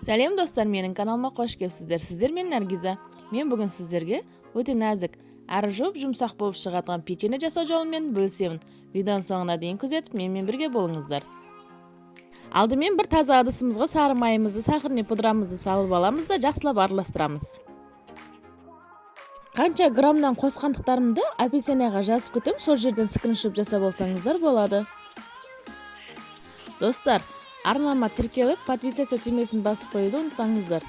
Сәлем, достар! Менің каналыма қош келіпсіздер. Сіздермен Наргиза. Мен бүгін сіздерге өте нәзік әрі жұп-жұмсақ болып шығатын печенье жасау жолымен бөлісемін. Видеоның соңына дейін күзетіп, менімен бірге болыңыздар. Алдымен бір таза ыдысымызға сары майымызды, сахарный пудрамызды салып аламыз да, жақсылап араластырамыз. Қанша граммнан қосқандықтарымды описанияға жазып кетемін, сол жерден скриншот жасап алсаңыздар болады. Достар, арнама тіркеліп, подписаться түймесін басып қоюды ұмытпаңыздар.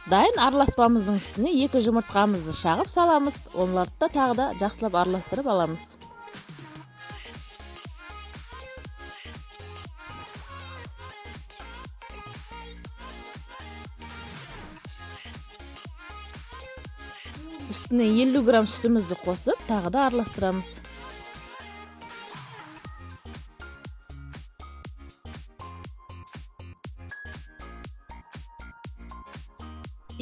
Дайын араласпамыздың үстіне екі жұмыртқамызды шағып саламыз. Оларды да тағы да жақсылап араластырып аламыз. Үстіне 50 грамм сүтімізді қосып, тағы да араластырамыз.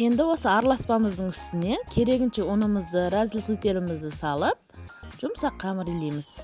Енді осы араласпамыздың үстіне керегінше ұнымызды, разрыхлителімізді салып, жұмсақ қамыр илейміз.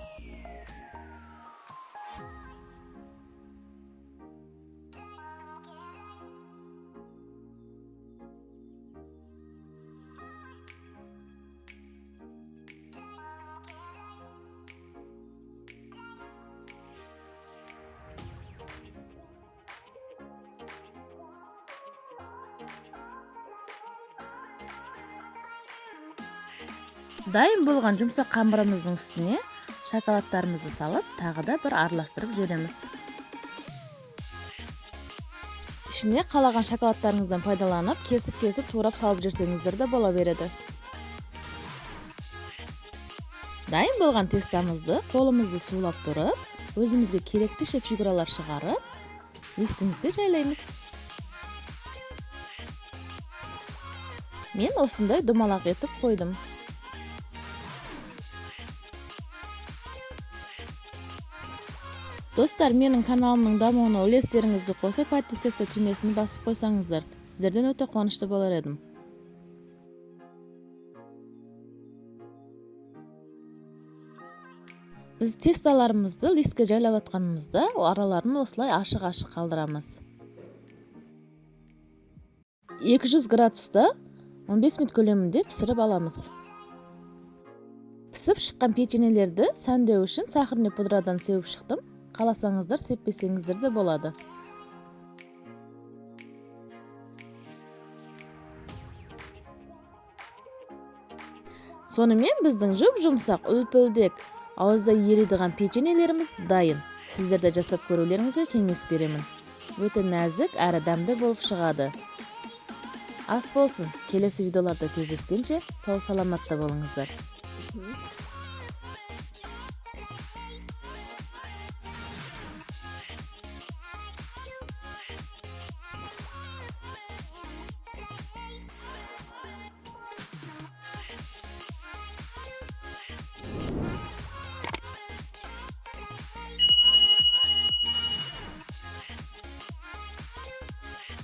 Дайын болған жұмсақ қамырымыздың үстіне шоколадтарымызды салып, тағы да бір араластырып жібереміз. Ішіне қалаған шоколадтарыңыздан пайдаланып, кесіп-кесіп турап салып жіберсеңіздер де бола береді. Дайын болған тестамызды қолымызды сулап тұрып, өзімізге керектіше фигуралар шығарып, листімізге жайлаймыз. Мен осындай домалақ етіп қойдым. Достар, менің каналымның дамуына үлестеріңізді қосып, подписаться түймесін басып қойсаңыздар, сіздерден өте қуанышты болар едім. Біз тесталарымызды листке жайлап жатқанымызда, араларын осылай ашық-ашық қалдырамыз. 200 градуста 15 минут көлемінде пісіріп аламыз. Пісіп шыққан печеньелерді сәндеу үшін сахарный пудрадан сеуіп шықтым. Қаласаңыздар, сеппесеңіздер де болады. Сонымен, біздің жұп жұмсақ, үлпілдек, ауызда еридіған печеньелеріміз дайын. Сіздер де жасап көрулеріңізге кеңес беремін. Өте нәзік әрі дәмді болып шығады. Ас болсын! Келесі видеоларда кездескенше, сау саламатта болыңыздар.